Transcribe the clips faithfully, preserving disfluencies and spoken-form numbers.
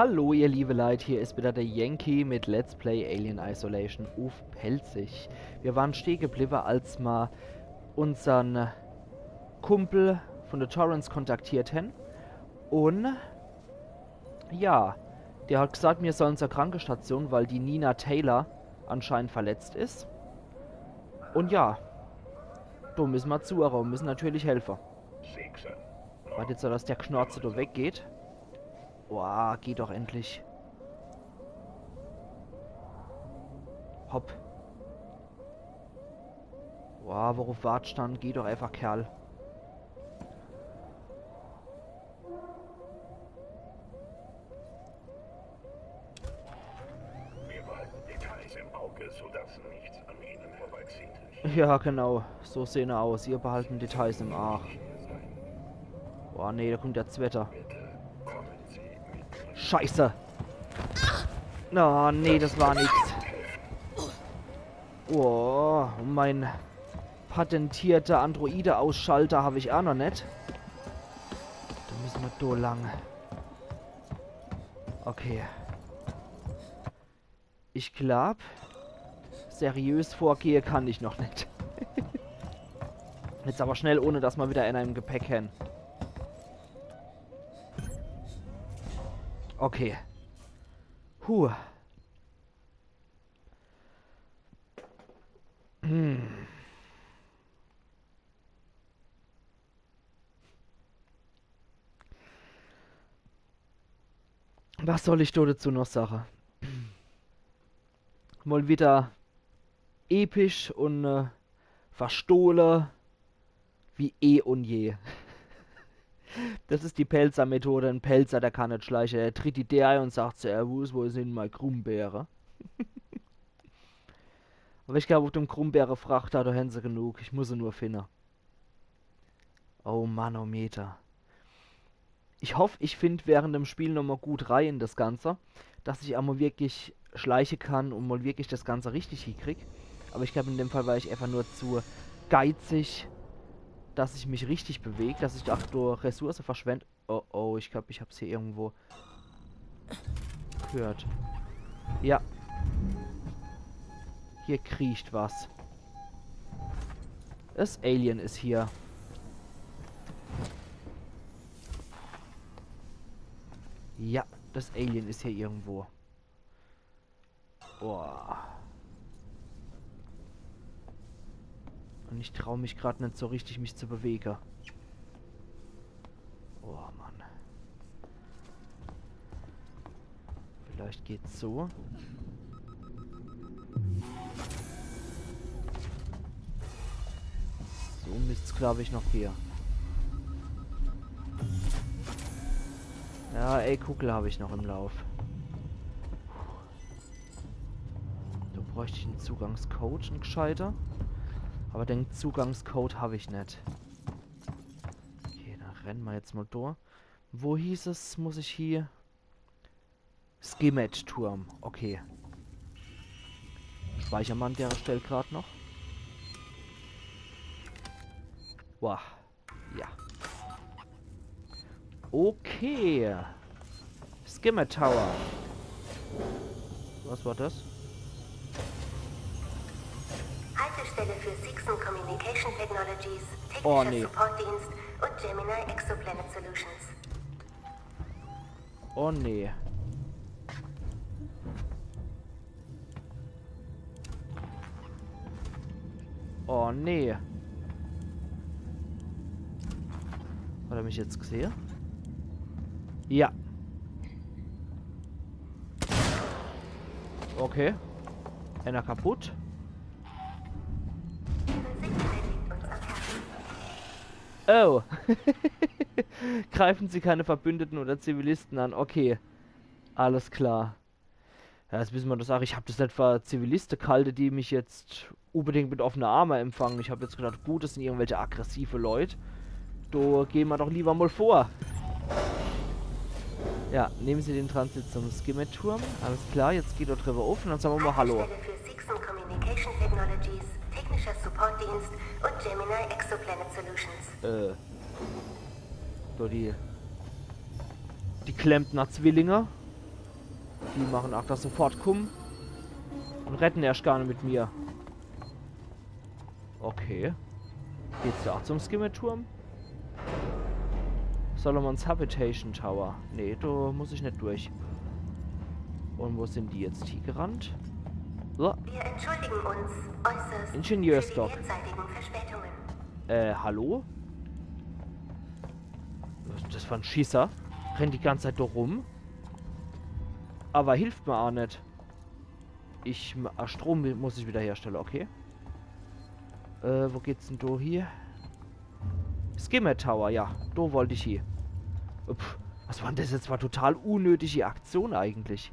Hallo ihr liebe Leit, hier is wieder der Yankee mit Let's Play Alien Isolation uff Pälzisch. Mir waren stehe gebliwwe, als ma unsern Kumpel von de Torrens kontaktiert hen. Un ja, der hat gesagt, mir sollen zur Krankestation, weil die Nina Taylor anscheinend verletzt is. Un ja, do müsse ma zu, awwer ma müsse natürlich helfe. Wart jetzt, dass der Knorze do weggeht. Boah, geh doch endlich. Hopp. Boah, worauf wartsch dann? Geh doch einfach, Kerl. Wir behalten Details im Auge, sodass nichts an ihnen vorbeizieht. Ja, genau. So sehn er aus. Ihr behalten Details im Aach. Boah, nee, do kommt der Zwetter. Scheiße. Na, nee, das war nix. Oh, mein patentierter Androide-Ausschalter hab ich aa noch net. Do müsse ma do lang. Okay. Ich glaub, seriös vorgehe kann ich noch net. Jetzt awwer schnell, ohne dass ma wieder eener im Gepäck hen. Okay. Huh. Hm. Was soll ich do dazu noch sage? Mal wieder episch un, äh, verstohle wie eh un je. Das is die Pälzer Methode. En Pälzer, der kann net schleiche. Der tritt die Deer ei un sagt: „Servus, wo sin mei Grumbeere?“ Awwer ich glaub, uff dem Grumbeere-Frachter, do hen se genug. Ich muss se nur finne. Oh Manometer. Ich hoff, ich find während dem Spiel nochmal gut rei in das Ganze, dass ich emol wirklich schleiche kann un mal wirklich das Ganze richtig hiekrieg. Awwer ich glaub, in dem Fall war ich einfach nur zu geizig, dass ich mich richtig beweg, dass ich do ach nur Ressource verschwend. Oh oh, ich glaub, ich hab's hier irgendwo gehört. Ja. Hier kriecht was. Das Alien is hier. Ja, das Alien is hier irgendwo. Boah. Un ich trau mich grad net so richtig, mich zu bewege. Oh Mann. Vielleicht geht's so. So müsst's, glaub ich, noch gehe. Ja, ey, Kugel hab ich noch im Lauf. Do bräucht ich en Zugangscode, en gscheiter. Awwer den Zugangscode hab ich net. Okay, dann renne ma jetzt mal durch. Wo hieß es, muss ich hier? Scimet-Turm, okay. Speicher ma an der Stell grad noch. Wow. Ja. Okay. Scimet Tower. Was war das? Haltestelle für Seegson Communication Technologies, technischer Oh, nee. Supportdienst und Gemini Exoplanet Solutions. Oh nee. Oh nee. Hat er mich jetzt gesehe? Ja. Okay. Einer kaputt. Oh. Greifen Sie keine Verbündeten oder Zivilisten an. Okay. Alles klar. Ja, jetzt müsse ma das ach, ich hab das net für Ziviliste ghalte, die mich jetzt unbedingt mit offene Arme empfangen. Ich hab jetzt gedacht, gut, das sin irgendwelche aggressive Leut. Do gehn ma doch lieber mal vor. Ja, nehmen Sie den Transit zum Scimet-Turm. Alles klar, jetzt geht dort drüber auf un dann sage ma mal Hallo. Haltestelle für Seegson Communication Technologies, technischer Supportdienst und Gemini Exoplanet Solutions. Äh. Do die, die Klempner-Zwillinge. Die mache ach das sofort, kumm. Un redde erscht gar net mit mir. Okay. Geht's do ach zum Skimmer-Turm? Solomon's Habitation Tower. Nee, do muss ich net durch. Un wo sin die jetzt hiegerannt? So. Wir entschuldigen uns äußerst für die Ingenieursdock. Derzeitigen Verspätungen. Äh, hallo? Das war en Schisser. Rennt die ganze Zeit do rum. Awwer hilft mer ach net. Ich, ah, Strom muss ich wieder herstelle, okay. Äh, wo geht's denn do hie? Skimmer Tower, ja, do wollt ich hie. Pff, was war denn das jetzt? War total unnötige Aktion eigentlich.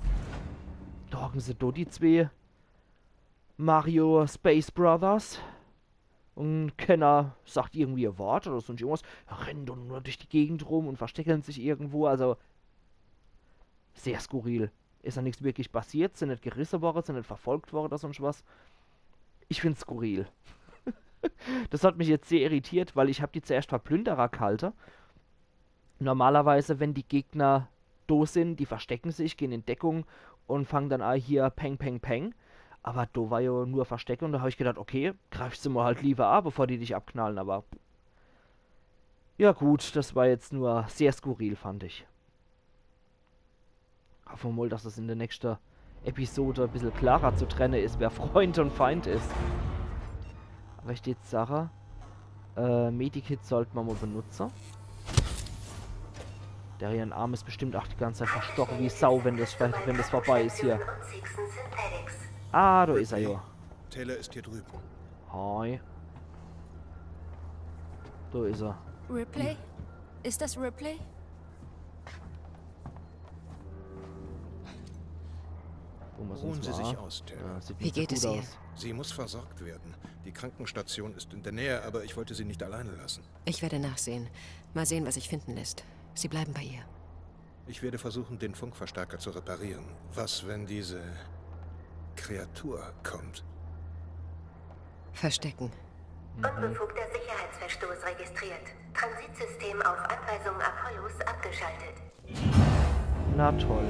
Do hocke se do, die zwee Mario Space Brothers. Un kenner sagt irgendwie e Wort oder sonst irgendwas. Rennen do nur durch die Gegend rum un verstecke sich irgendwo, also sehr skurril. Is jo nix wirklich passiert, sin net gerisse worre, sin net verfolgt worre oder sonst was. Ich find's skurril. Das hat mich jetzt sehr irritiert, weil ich hab die zuerscht für Plünderer ghalte. Normalerweise, wenn die Gegner do sin, die verstecke sich, gehn in Deckung un fange dann a hier Peng, Peng, Peng. Awwer do war jo nur Verstecke un do hab ich gedacht, okay, greifst du mal halt lieber a, bevor die dich abknalle, awwer ja gut, das war jetzt nur sehr skurril, fand ich. Hoffe mer mal, dass das in der nächsten Episode e bissel klarer zu trenne is, wer Freund un Feind is. Awwer ich dät jetzt sache, äh, Medikit sollt mer mal benutze. Der ihrn Arm is bestimmt ach die ganze Zeit verstoche wie Sau, wenn das, wenn das vorbei is hier. Ah, do is er jo. Taylor ist hier drüben. Hi. Do is er. Ripley? Ist das Ripley? Wo mer's Ruhen Sie sich aus, Taylor. Ja, sieht net so gut aus. Wie geht es ihr? Sie muss versorgt werden. Die Krankenstation ist in der Nähe, aber ich wollte Sie nicht alleine lassen. Ich werde nachsehen. Mal sehen, was sich finden lässt. Sie bleiben bei ihr. Ich werde versuchen, den Funkverstärker zu reparieren. Was, wenn diese Kreatur kommt? Verstecken. Unbefugter Sicherheitsverstoß registriert. Transitsystem auf Anweisung Apollos abgeschaltet. Na toll.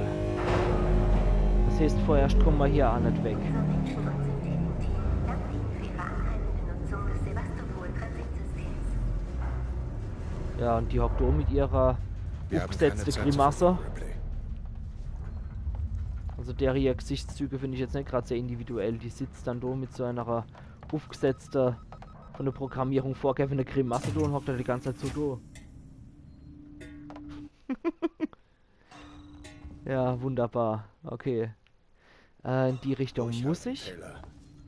Das heeßt, vorerst kumme mer hier a net weg. Zur Menschen- und Synthetenteam. Danke Ihnen für Ihre anhaltende Nutzung des Sevastopol-Transitsystems. Ja, un die hockt do mit ihrer uffgesetzte Grimasse. Wir haben keine Zeit zu verlieren, Ripley. Also dere ihr Gesichtszüge find ich jetzt net grad sehr individuell. Die sitzt dann do mit so einer uffgesetzte, von der Programmierung vorgewwene Grimasse do un hockt do die ganze Zeit so do. Ja, wunderbar. Okay. Äh, in die Richtung muss ich. Durchhalten, Taylor.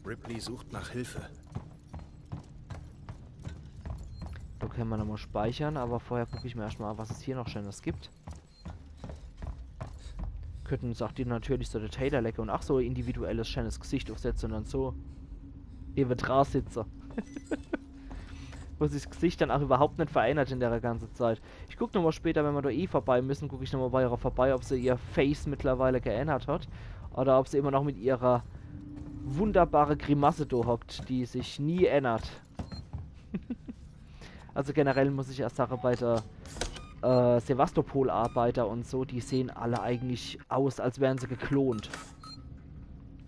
Ripley sucht nach Hilfe. Do kenne mer nochmal speichere, awwer vorher guck ich mer erscht mal a, was es hier noch Schönes gibt. Könnte uns ach die natürlich so de Taylor lecke un ach so e individuelles, schönes Gesicht uffsetze un dann so ewe dra sitze. Wo sich das Gesicht dann ach überhaupt net verändert in der ganze Zeit. Ich guck nochmal später, wenn mer do eh vorbei müssen, guck ich nochmal bei ihrer vorbei, ob se ihr Face mittlerweile geändert hat. Oder ob se immer noch mit ihrer wunderbare Grimasse do hockt, die sich nie ändert. Also generell muss ich erscht sache, bei der, äh, Sevastopol-Arbeiter un so, die sehn alle eigentlich aus, als wären se geklont.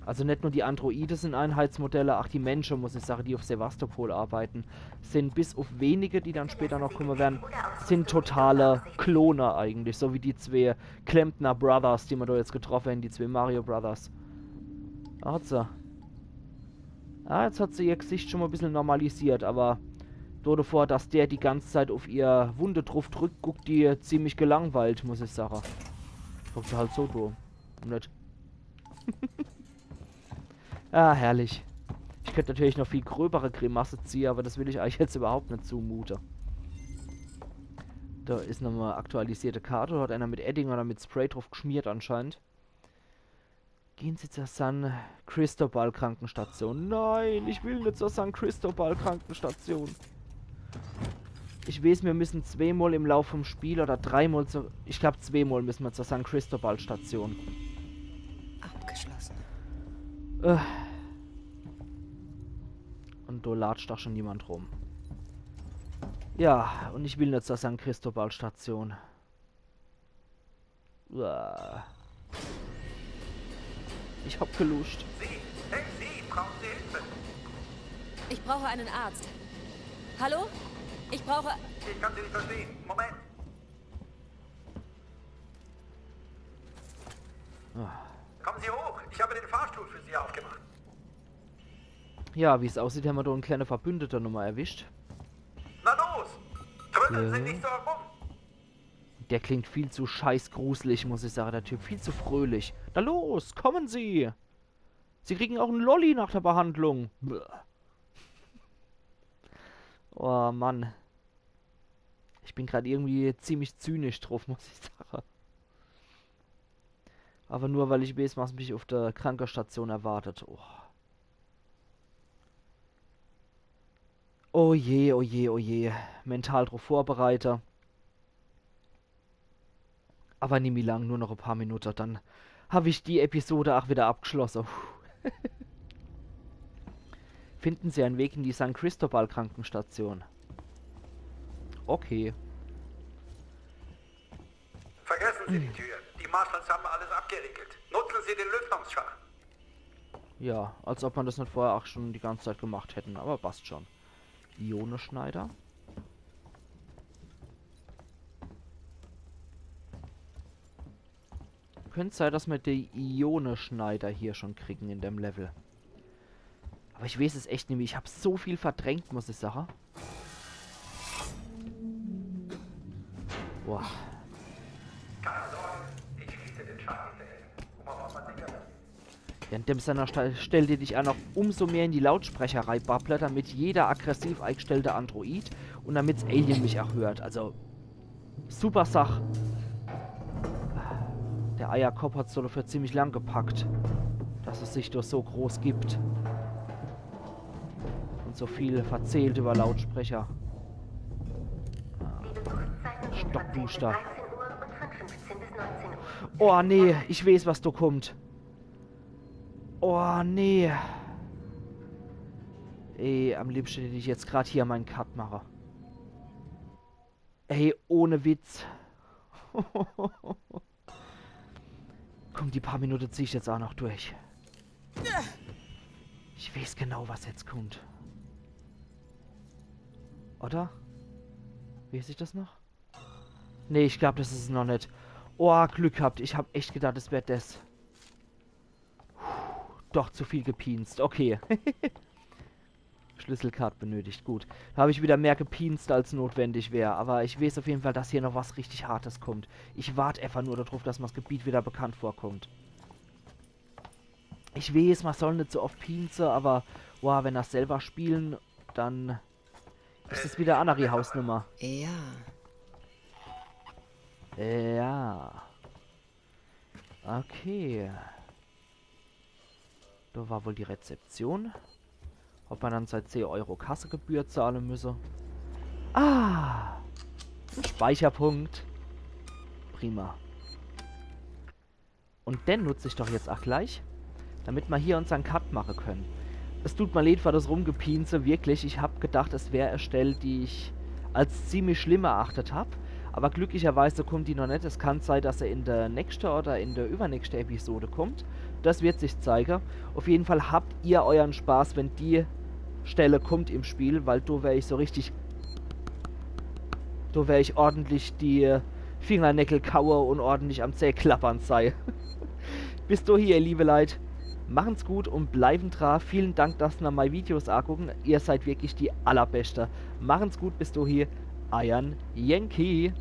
Also net nur die Androide sin Einheitsmodelle, ach die Mensche, muss ich sache, die uff Sevastopol arbeite, sin bis uff wenige, die dann später noch kumme werre, sin totale Klone eigentlich, so wie die zwee Klempner Brothers, die mer do jetzt getroffe hen, die zwee Mario Brothers. Also. Ah, jetzt hat se ihr Gesicht schon mal e bissel normalisiert, awwer do devor, dass der die ganze Zeit uff ihr Wunde druff drückt, guckt die ziemlich gelangweilt, muss ich sache. Guckt halt so do. Net. Ah, herrlich. Ich könnt natürlich noch viel gröbere Grimasse ziehe, awwer das will ich eich jetzt überhaupt net zumute. Do is nochmal aktualisierte Karte. Do hat einer mit Edding oder mit Spray druff geschmiert anscheinend. Gehen Sie zur San Cristobal Krankenstation. Nein, ich will net zur San Cristobal Krankenstation. Ich weeß, mir müssen zweemol im Lauf vom Spiel oder dreemol zu, ich glaub, zweemol müssen mer zur San Cristobal Station. Abgeschlossen. Äh. Un do latscht doch schon jemand rum. Ja, un ich will net zur San Cristobal Station. Uah. Ich hab kä Luscht. Sie, hey, Sie, brauchen Sie Hilfe? Ich brauche einen Arzt. Hallo? Ich brauche. Ich kann Sie nicht verstehen. Moment. Ah. Kommen Sie hoch. Ich habe den Fahrstuhl für Sie aufgemacht. Ja, wie's aussieht, hämmer do en kleene Verbündeter nochmol erwischt. Na los. Trödeln Sie Ja. nicht so herum. Der klingt viel zu scheiß gruselig, muss ich sage, der Typ. Viel zu fröhlich. Na los, kommen Sie! Sie kriegen auch en Lolli nach der Behandlung. Bäh. Oh Mann. Ich bin grad irgendwie ziemlich zynisch druff, muss ich sage. Aber nur, weil ich weeß, was mich uff der Krankestation erwartet. Oh. Oh je, oh je, oh je. Mental druff vorbereite. Aber nimmi lang, nur noch e paar Minute, dann hab ich die Episode ach wieder abgeschlosse. Puh. Finden Sie einen Weg in die San Cristobal Krankenstation. Okay. Vergessen Sie die Tür. Die Marshals haben alles abgeriegelt. Nutzen Sie den Lüftungsschacht. Ja, als ob mer das net vorher ach schon die ganze Zeit gemacht hätten, aber passt schon. Ioneschneider. Könnt sei, dass mer die Ioneschneider hier schon kriegen in dem Level. Aber ich weeß es echt nimmi. Ich hab so viel verdrängt, muss ich sage. Boah. Keine Sorge, ich schließe den Schacht hinter Ihnen. Guck mal, was man denkt. Ja, an dem seiner Ste- Stell, den ich ach noch umso mehr in die Lautsprecher reinbabble, damit jeder aggressiv eingestellte Android und damit's Alien mich ach hört. Also, super Sach. Der Eierkopp hat's doch dafür ziemlich lang gepackt, dass es sich doch so groß gibt. Und so viel verzählt über Lautsprecher. Die Besuchszeiten sind von Stockduster. dreizehn Uhr und von fünfzehn bis neunzehn Uhr. Oh nee, ich weeß, was do kommt. Oh nee. Ey, am liebschte hätt ich jetzt grad hier mein Cut mache. Ey, ohne Witz. Komm, die paar Minute zieh ich jetzt ach noch durch. Ich weeß genau, was jetzt kommt. Oder? Weeß ich das noch? Nee, ich glaub, das is noch net. Oh, Glück gehabt. Ich hab echt gedacht, es wär das. Puh, doch zu viel gepienst. Okay. Schlüsselkart benötigt. Gut. Da hab ich wieder mehr gepienst, als notwendig wär. Aber ich weeß auf jeden Fall, dass hier noch was richtig Hartes kommt. Ich wart einfach nur darauf, dass mer's Gebiet wieder bekannt vorkommt. Ich weeß, mer soll net so oft pienze, aber boah, wenn er's selber spielen, dann is es wieder e anneri Hausnummer. Ja. Ja. Okay. Da war wohl die Rezeption. Ob mer dann sei zeh Euro Kassegebühr zahle müsse. Ah! En Speicherpunkt. Prima. Und den nutz ich doch jetzt ach gleich, damit mer hier unsern Cut mache können. Es tut mer leid für das Rumgepienze, wirklich. Ich hab gedacht, es wär e Stell, die ich als ziemlich schlimm erachtet hab. Aber glücklicherweise kommt die noch net. Es kann sei, dass se in der nächste oder in der übernächste Episode kommt. Das wird sich zeige. Auf jeden Fall habt ihr euern Spaß, wenn die Stelle kommt im Spiel, weil do wär ich so richtig, do wär ich ordentlich die Fingernägel kaue und ordentlich am Zähklappern sei. Bis dohie, ihr liebe Leit, machen's gut und bleiben dra. Vielen Dank, dass ihr mei Videos angucken. Ihr seid wirklich die Allerbeste. Machen's gut, bis dohie, eiern Yankee.